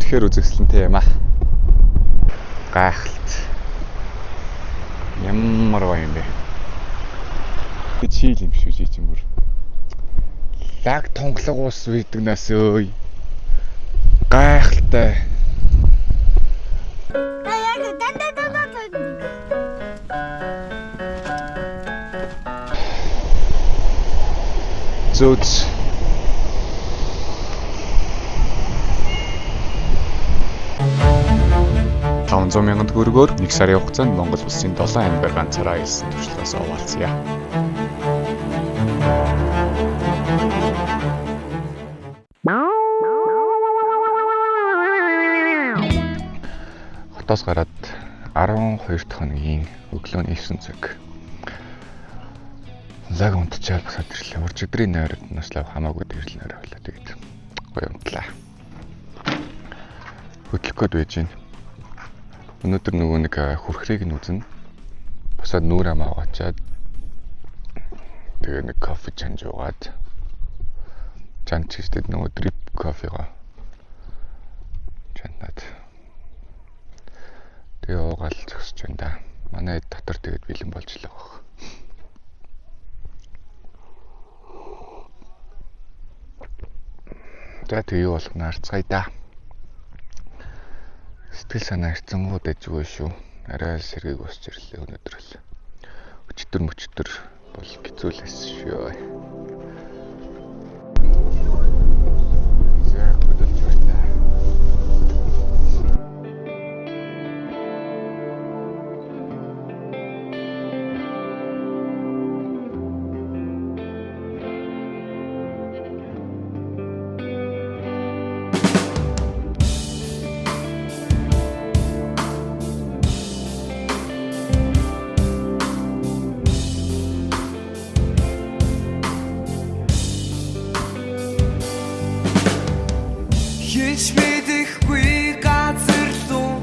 Үнэхээр үзэсгэлэнтэй юм аа. Гайхалт. Ямар гоё юм бэ? Би чийл юм шүү чи чинь бүр. Лаг тунгалаг ус үйдэг нас өөй. Гайхалтай. Яг дандаа дандаа дандаа. Зөөц. 500 мянган төгрөгөөр 1 сарын хугацаанд Монгол улсын 7 аймгаар ганцаараа аялсан туршлагаас хуваалцъя. Хотоос гараад 12 дахь хоногийн өглөөний 9 цаг. Лаг унтчаал босоод ирлээ. Урж өдрийн нойрнаас лав хамаагүй дэрэл нойр байлаа. Тэгээд гоё унтлаа. Хөдлөх гээд байж байна. Өнөөдөр нөгөө нэг хүрхрээг нь үзнэ. Босоод нүүр амаа угаачаад тэгээ нэг кофе чанж уугаад чанч гэжтэй нөгөө дрип кофегаа чанаад тэгээ уугаал зогсож байна да. Манай дотор тэгээд бэлэн болж л байгаа. За тэгээ юу болох нь харцгаая да. Сэтгэл санаа эрцэнгууд ажгүй шүү. Арай л сэргийг босч ирлээ өнөөдөр л. Өчтөр мөчтөр бол хэцүүлсэн шүү. За хөдөлж байна. Хинч мэдэхгүй газар руу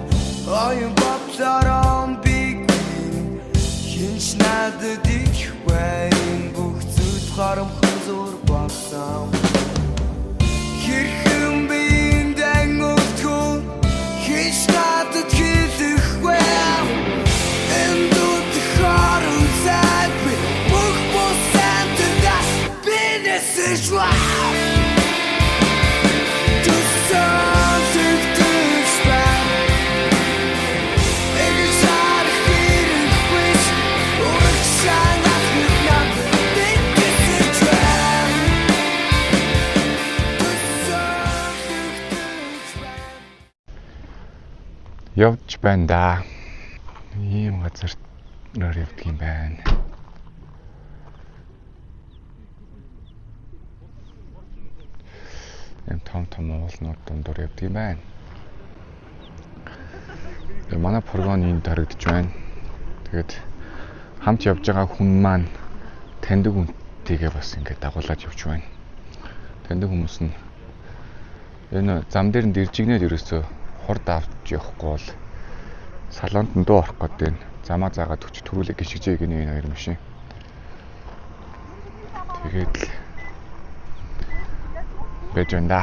оюун бодлороо би хинч надад ихгүй энэ бүх зүйл хоромхон зур болсон. Хэрхэн би эндэн өвтгөн хинч надад хэлэхгүй. Энд үтгэхорон цаг би бүх бус амьтдаас би нисэж байна. Явж байна да. Ийм газараар явдаг юм байна. Ийм том том уулнууд дундуур явдаг юм байна. Тэгээ манай фургон энд харагдаж байна. Тэгээд хамт явж байгаа хүн маань таньдаг хүнтэйгээ бас ингээд дагуулад явж байна. Таньдаг хүмүүс нь энэ зам дээр нь дэржигнээд ерөөсөө хурд авч явахгүй бол салонд нь дуу орох гээд байна. Замаа заагаад өч төрүүлэг гიშгжээ гэнэ энэ хоёр машин. Тэгээд л байж байна да.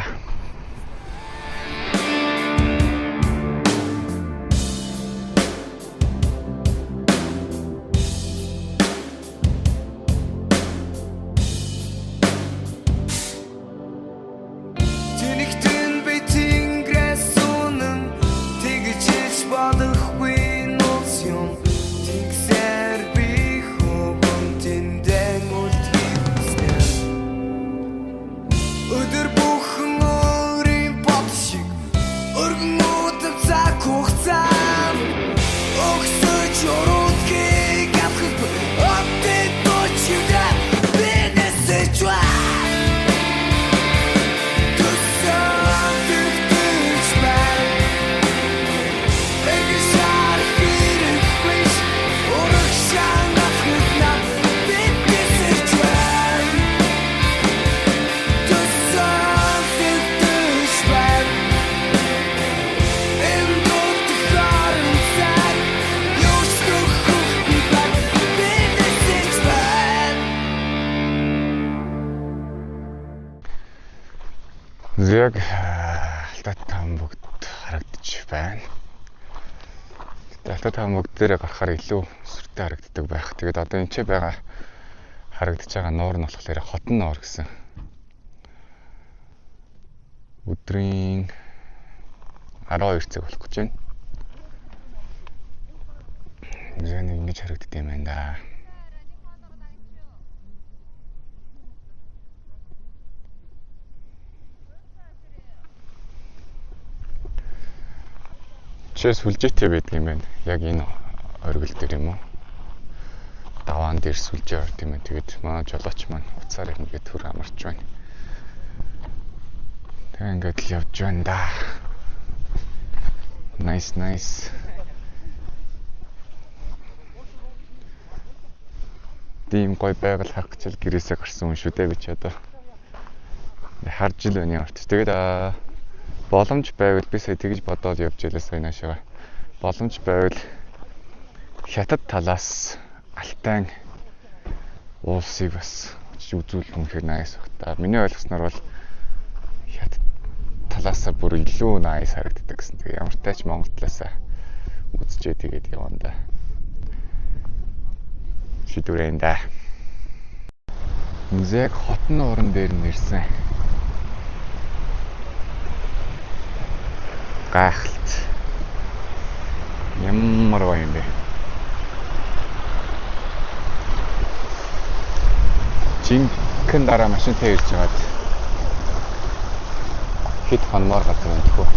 Тэнэгтэн би тэнгэрээс үнэн тэгж хэлж болохгүй нууц юм. Тэнгисээр би хөвгөн тэндэн үлдхийг хүснэ. Өдөр бүхэн өөрийн бод шиг өргөн үдэв цаг хугацаа өгсөж өрөөдгийг авахгүй өдөө төчүүдэ би нисэж байна. Яг Алтай тамбогт харагдчих байна. Алтай тамбог дээр гарахаар илүү сүртэй харагддаг байх. Тэгээд одоо энэ ч байгаа харагдаж байгаа нуур нь болохоор Хотон нуур гэсэн. Өдрийн 12 цаг болох гэж байна. Зэн ингэж харагддаг юм байна да. Жишээ сүлжээтэй байдаг юм байна. Яг энэ оргил дээр юм уу? Даваан дээр сүлжээ орд юм байна. Тэгээд манай жолооч маань уцаар ингээд төр амарч байна. Тэгээ ингээд л явж байна да. Nice, nice. Тийм гоё байгаль харах гэж л гэрээсээ гарсан хүн шүү дээ би ч одоо. Харж ил байна явт. Тэгээд боломж байвал би сая тэгж бодоод явж байлаа сая наашаа. Боломж байвал хятад талаас Алтайн уулсыг бас очиж үзүүл үнэхээр nice баг та. Миний ойлгосноор бол хятад талаасаа бүр илүү nice харагддаг гэсэн. Тэгээ ямар тач Монгол талаасаа үзчихээ тэгээд явна да. Шийдвэрэн да. Яг Хотон нууран дээр нэрсэн. Гайхалт. Ямар гоё юм бэ? Жинхэнэ дараа машинтай ирж байгаад хэд хонмоор газар юм тхүү.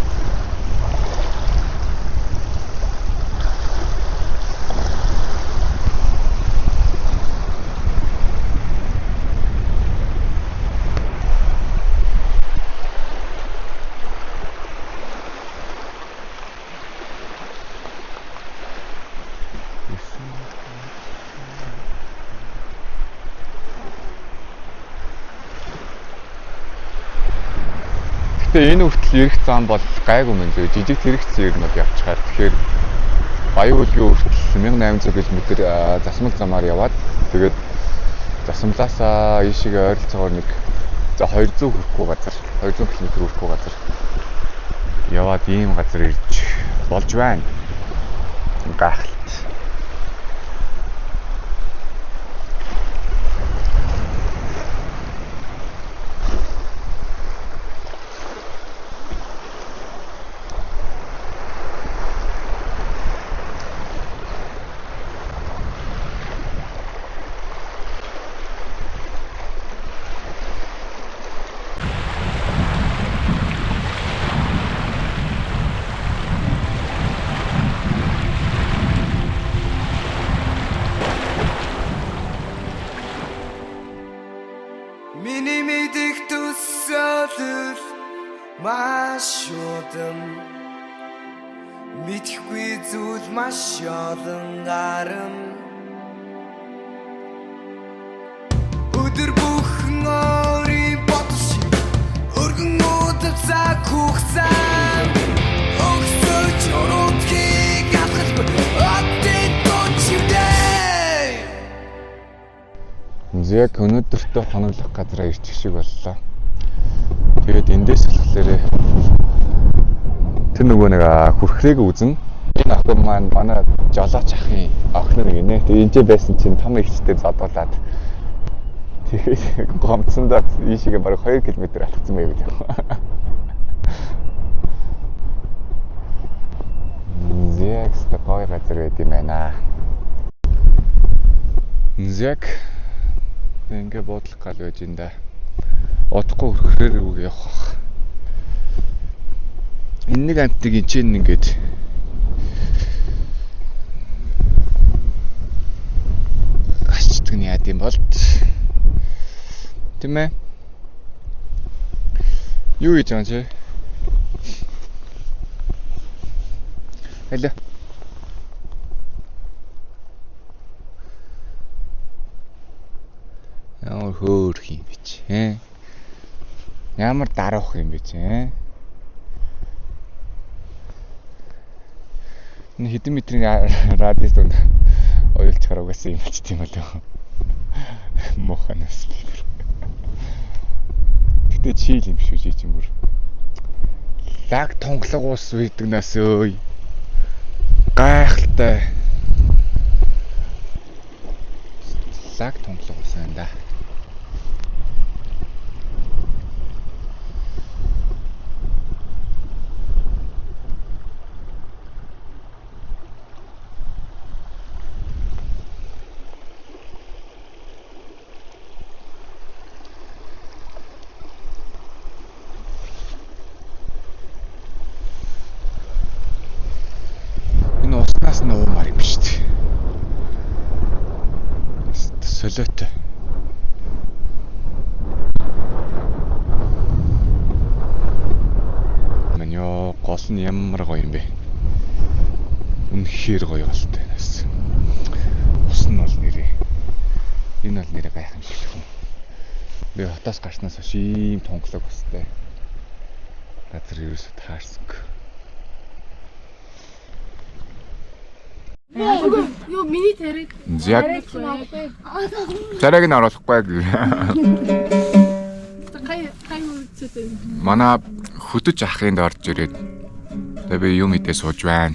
Гэтэ энэ хүртэл ирэх зам бол гайгүй мэн зөө. Жижиг тэрэгц ер нь бол явчихаар. Тэгэхээр Баян-Хөлгийн хүртэл 1800 км засмал замаар яваад тэгээд засамлаасаа ийшээгээ ойролцоогоор нэг за 200 хүрэхгүй газар, 200 км хүрэхгүй газар яваад ийм газар ирж болж байна. Гайхалт. Миний мэдих төсөөлөл маш удам, мэдэхгүй зүйл маш олон гарам. Өдөр бүхэн өөрийн бодол шиг өргөн удав цаг хугацаа өгсөж уруудгийг алхалгүй одын тунчвдээ. Яг өнөөдөртөө хоноглох газараа ирчих шиг боллоо. Тэгээд эндээс болохоор тэр нөгөө нэг хүрхрээг үзнэ. Энэ охин маань манай жолооч ахын охин нэг нэ. Тэгээд энэ ч байсан чинь том ихчтэй зодуулаад тэгээд гомцсондоо ийшээгээ бараг 2 км алхацсан байв гэдэг. Яг л гоё газар байд юм байна. Яг ингээ буудлах гал байж энэ да. Удахгүй хүрхрээр рүү явах бах. Энэ нэг амтыг энэ ч ингээд гашчдаг нь яад юм бол тийм ээ. Юу хийж байгаа юм чи? Алло. Ямар хөөрх юм бэ чи? Ямар даруух юм бэ чи? Энэ хэдэн метрийн радиус донд уйлчаар угаасаа юм болчих юм болов. Моханаас би. Гэтэ чийл юм шүү чи чинь бүр. Лаг тунгалаг ус үйдэг нас өөй. Гайхалтай. Лаг тунгалаг ус байна да. Энэ уснаас нь уумар юм шүү дээ. Солиотой. Мань ёо, гол нь ямар гоё юм бэ? Үнэхээр гоё голтой нас. Ус нь бол нэрээ. Энэ бол нэрээ гайхамшигтай хүн. Би хотоос гарснаас хойш ийм тунгалаг устай газар ерөөсөө таарсангүй. Юу миний тариг Яг царайг нь оруулахгүй. Гай гай үрцээд. Манай хөдөж ахынд орж ирээд тэгээ би юм идээ сууж байна.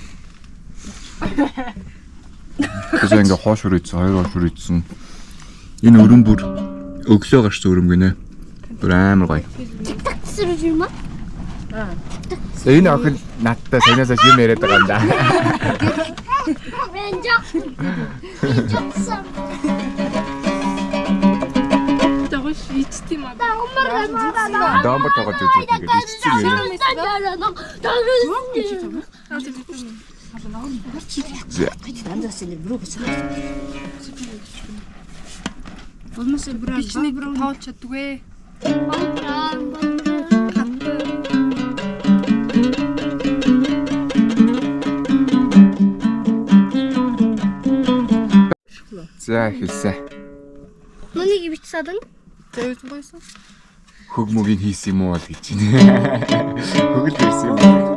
Тэгээ ингээ хоош үрээдсэн, хоёр хоош үрээдсэн. Энэ өрөн бүр өглөө гарсан өрөм гинэ. Бүр амар гоё. Сэрж юм аа. Тэгээ энэ охин надтай саянаасаа юм яриад байгаа юм да. Менжа. Менжа. Тэгвэл ичт юм аа. Домбор тоглож үзээд ингээд ичсэн юм. За. Би ч нэг тоолч чаддгүй. За хэлсэн. Нүнийг бичсэн. За юу байсан? Хөг мөгийг хийсэн юм уу бол гэж байна. Хөгөл ирсэн юм уу?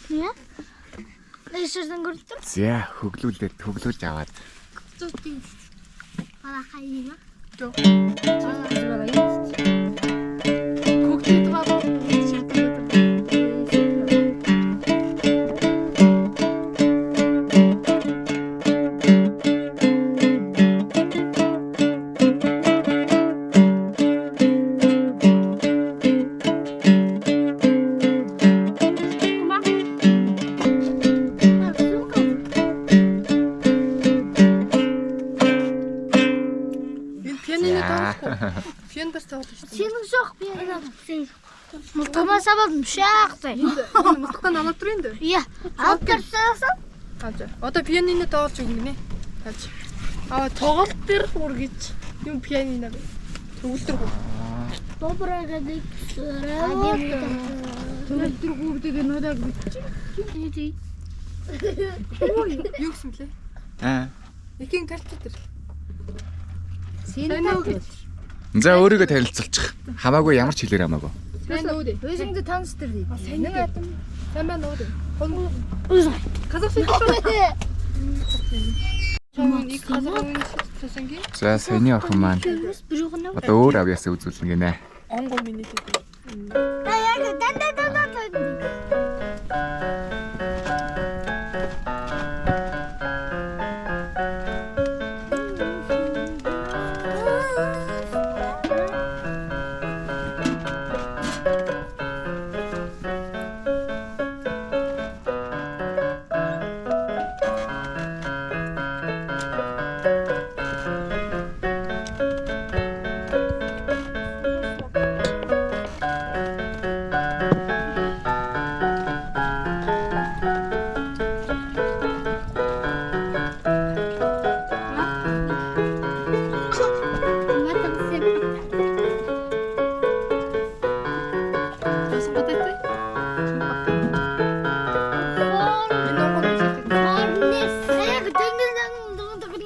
Яа. Лэшэрсэн гүртэр. За хөглүүлээд хөглүүлж аваад. Бара хайна. Хүүхдүүд ба ширдэг. Энэ пианино тоглохгүй. Пиано бас тоглож шүү дээ. Синг жоқ пиано. Синг. Мултамасаа мшаахтай. Мултан анаатрын дээр. Я. Авторсаа. Аа за. Одоо пианино тоглож өгнө гинэ. Тааж. Аа тоглолт дээр хүргэж юм пианино бэ. Төгөлдөр гүр. Добра гэдэг. Төгөлдөр гүрдэг нөдөг бичиж. Юу гэсэн блэ? Аа. Эхийн карт дээр. Сайн уу гэж. За өөрийгөө танилцуулчих. Хамаагүй ямар ч хэлээр хамаагүй. Сайн уу дээ. Өзүңдү тааныстыр дейт. Сайн нэг адам. Сайн байна уу дээ. Казах шиг. Нэг казах цусанги. За саяны охин маань одоо өөр авьяасаа үзүүлнэ гинэ. Онгор миний гэдэг. Бас гадаатай.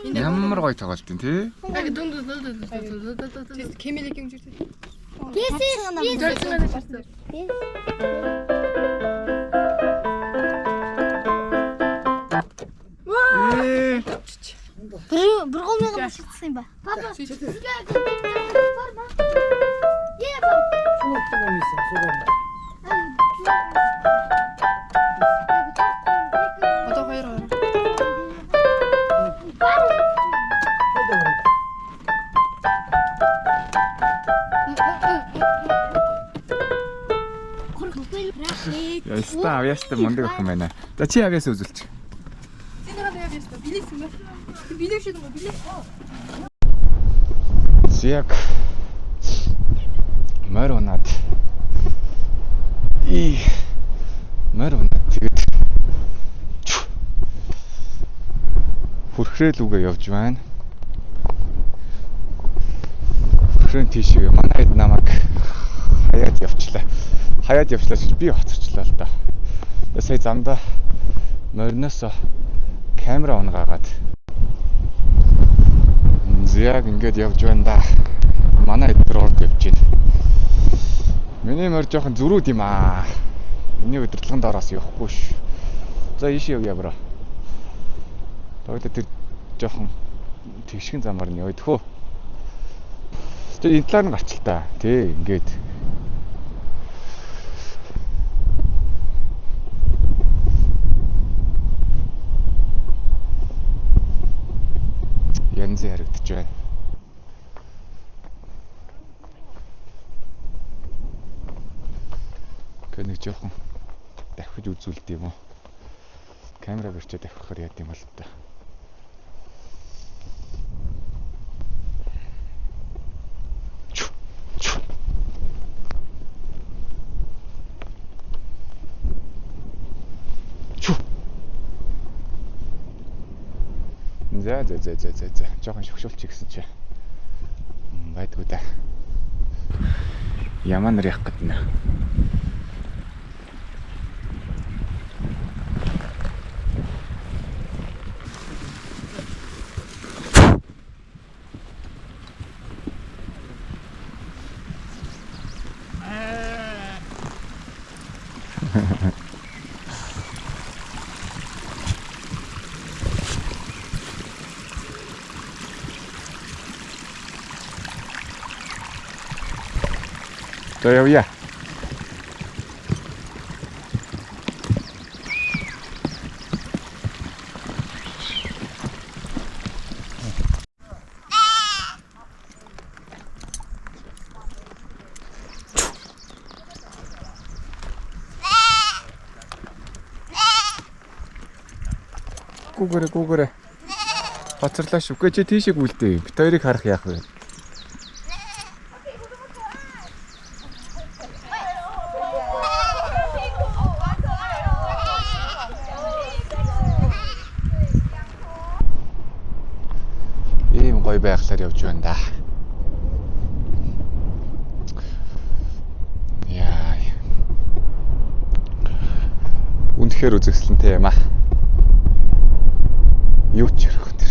Энэ онгор миний. Ямар гоё тоглолт юм тий? Яг дүн дүн дүн дүн дүн дүн дүн. Тэс кемелик юм жиртэй. This is Дөрцөн гарсан. Бургомыг машигдсан юм ба. Папа. Одоо 2 2. Яста авьяастай мундаг охин байна. За чи авьяас үзүүлчих. Синийхээ авьяас ба билет юм байна. Билет шиг юм билет. Яг морь унаад и морь унаад тэгээд хүрхрээ лүгээ явж байна. Хүрхрээн тийшээ манай хэд намайг хаяад явчлаа. Хаяад явчлаа гэж би хоцорчлаа л да. Сая замдаа мориноос камера унгаагаад яг ингээд явж байна да. Манай эдгээр урд явж байна. Миний морь жоохон зөрүүд юм аа. Миний удирдлагын доороос явахгүй ш. За ийш явъя бро. Тогтоо тэр жоохон тэгшгэн замаар нь яваад хөө. Тэр энэ талаар нь гарч л та. Тэ ингээд. Янзын харагдаж байна. Гэхдээ нэг жоохон давхиж үзүүлд юм уу? Камера барьчаад давхихаар яд юм бол та. За за за за за за. Жоохон шогшуулчих гэсэн чи. Байдгүй да. Ямаа нар явах гэдэг нэ. За явъя. Гүгэрэ гүгэрэ. Хоцорлоо шүү. Үгүй чи тийшээ гүйлдээ. Бит хоёрыг харах яах вэ? Ийм гоё байглаар явж байна да. Яа. Үнэхээр үзэсгэлэнтэй юм аа. Юу ч ярих тэр.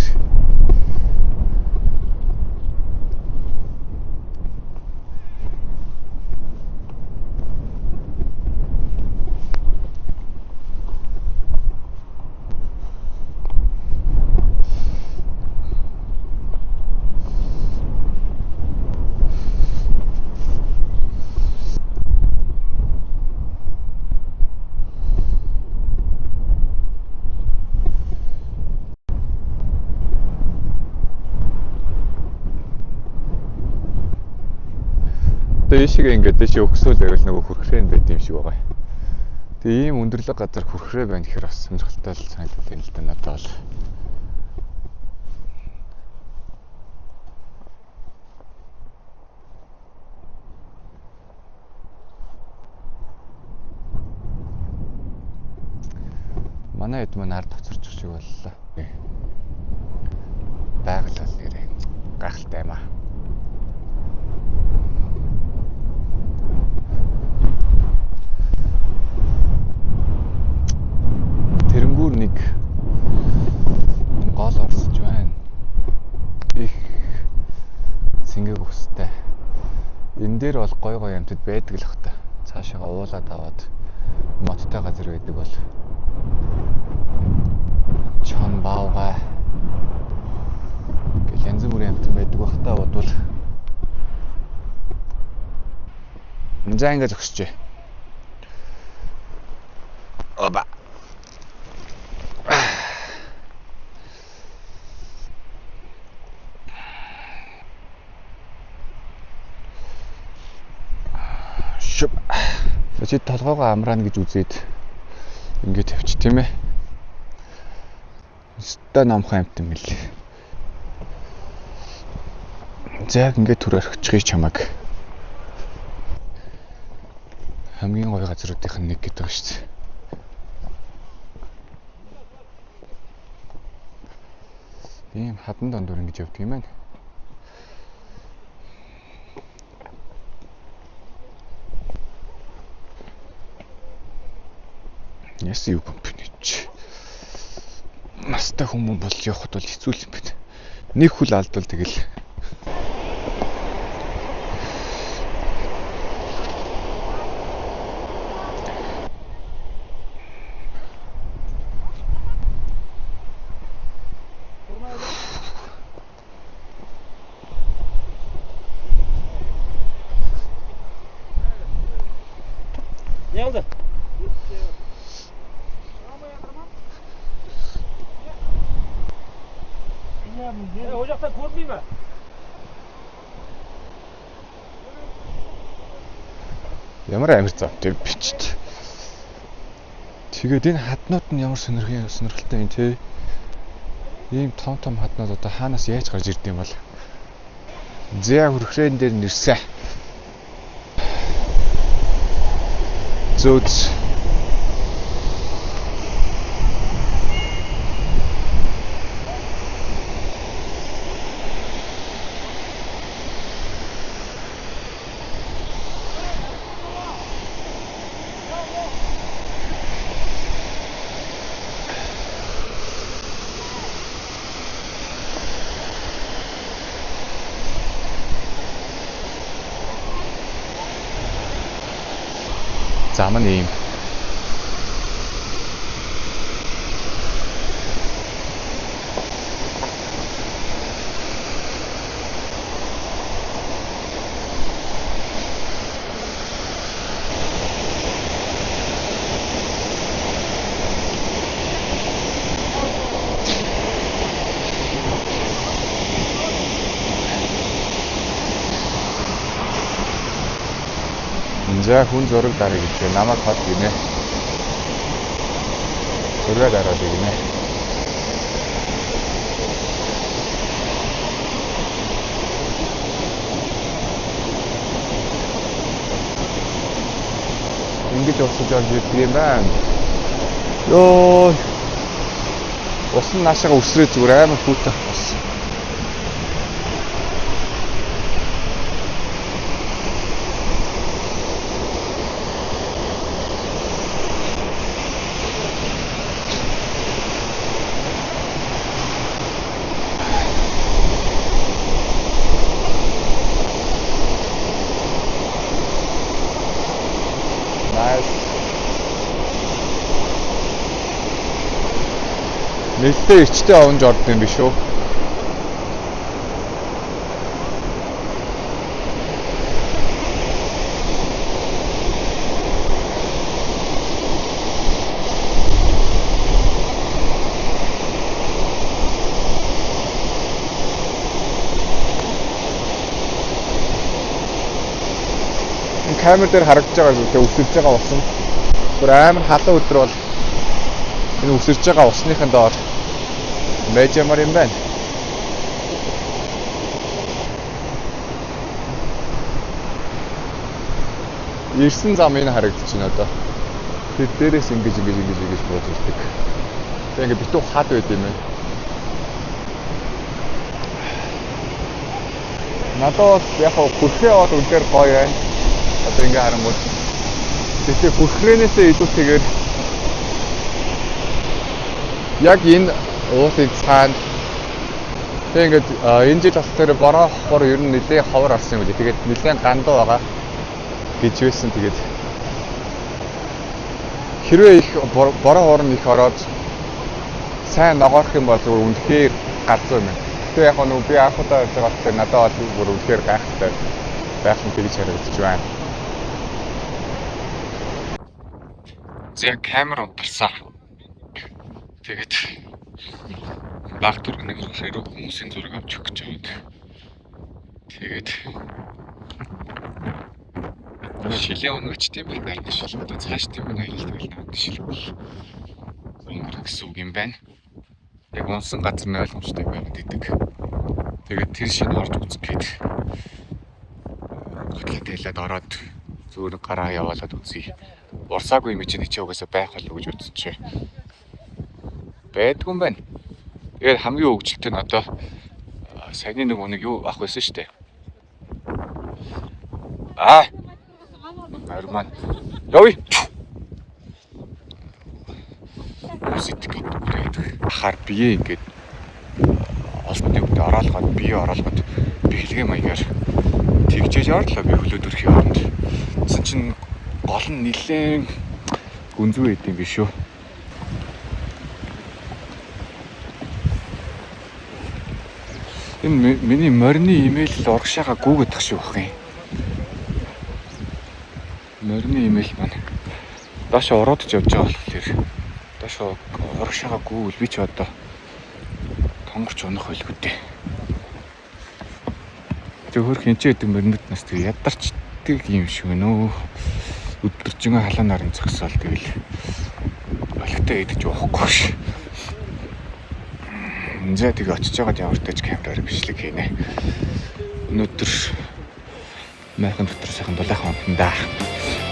Тэгээ ийшээ ингээд дэшээ өгсөөл байвал нөгөө хүрхрээ нь байд юм шиг байгаа. Тэгээ ийм өндөрлөг газар хүрхрээ байна гэхээр бас сонирхолтой л санагдаад байна л да надад бол. Манай хэд маань ард хоцорчих шиг боллоо. Байгаль бол нэрээ гайхалтай юм аа. Тэрэнгүүр нэг гол орсож байна. Их цэнгэг өстэй. Энэ дээр бол гой гой амьтад байдаг л хта. Цаашаа уулаад аваад модтой газар байдаг бол чон баавгай. Янз бүрийн амьтан байдаг бах та бодвол. За ингэ зогсжээ. Оба. Шүп. Чи толгоогоо амраана гэж үзээд ингэ тавьчих тийм ээ. Өстой номхон амьтан мэл. За яг ингэ түр орхичихъя чамаг. Хамгийн гоё газруудынх нь нэг гэдэг байна шүү дээ. Ийм хадан дондор ингэж явдаг юм байна. Яс юу компани ч. Настай хүмүүс бол явхад бол хэцүү юм байна. Нэг хүл алдвал тэгэл. Не oldu? Ocaktan korkmayayım mı? Ямар амир замтай бичт. Тэгээд энэ хаднууд нь ямар сонирхолтой юм те. Ийм том том хаднууд одоо хаанаас яаж гарч ирд юм бол. Зя хүрхрээн дээр нэрсэ. Зөөц. Зам нь ийм. За хүн зураг даръя гэж байна. Намайг хот гинэ. Зураг дараад гинэ. Ингэж усаж орж ирдэг юм байна. Йоо. Ус нь наашаага өсрөө зүгээр амар хүүтэн ус. Nice. Нэлээд эрчтэй овонж орд юм биш үү? Энэ камер дээр харагдаж байгаа зүйл өсөрж байгаа ус нь бүр амар халуун өдөр бол энэ өсөрж байгаа усныхын доор байж ямар юм байна. Ирсэн зам энэ харагдаж байна одоо. Тэр дээрээс ингэж ингэж ингэж ингэж бууж ирдэг. Тэгээ ингэ битүү хад байд юм байна. Надад бол яг хүрхрээ бол үнэхээр гоё байна. Одоо ингэ харангуут. Гэхдээ хүрхрээнээсээ илүүтэйгээр яг энэ уулын цаана тэг ингээд энэ жил болохоор бороо хор ер нь нэлээд ховор орсон юм билээ. Тэгээд нэлээд гандуу байгаа гэж байсан. Тэгээд хэрвээ их бороо хор нь их ороод сайн ногоорох юм бол зүгээр үнэхээр галзуу юм байна. Гэхдээ яг нөгөө би анх удаа явж байгаа болохоор надад бол бүр үнэхээр гайхалтай байх нь тэгж харагдаж байна. За, камер унтарсан. Тэгээд баг түрэг нэг хоёр хүмүүсийн зураг авч өгөх гэж байгаа. Тэгээд шилийн унагач тийм байна. Шил одоо цааш тийм байна аялал тэгэл шил өнгөрөх гэсэн үг юм байна. Яг унсан газар нь ойлгомжтой байгаад идэг. Тэгээд тэр шинэ орж үзэх гээд готлоо тайлаад ороод зүгээр гараа яваалаад үзье. Урсаагүй юм чинь чи угаасаа байх болов гэж үзсэн чи. Байдгүй юм байна. Тэгээд хамгийн хөгжилтэй нь одоо саяны нэг нэг юу авах байсан шүү дээ. Аа. Арман. Явъя. Үсэт гэдэг. Ахаар бие ингээд олтны үгд ороолгоод бие ороолгоод бэхлэгээ маягаар тэгжээж орлоо би хөлөө дөрхийн оронд. Тэсэн чинь гол нь нилээн гүнзүү байд юм биш үү? Энэ миний морины имэйл урагшаага гүгэдэх шиг байх юм. Морины имэйл маань доош уруудж явж байгаа болохоор доош урагшаага гүгэл би ч одоо тонгорч унах байлгүй дээ. Тэг хөрх хинчээ гэдэг моринууд нас тэг ядарчдаг юм шиг нөө. Өдөржингөө халуун наран зогсоол тэгэл олигтой идэж уухгүй ш. За, тэгээ очиж байгаад ямар ч тач камераар бичлэг хийнэ. Өнөөдөр майхан дотор сайхан дулаахан амтан даа.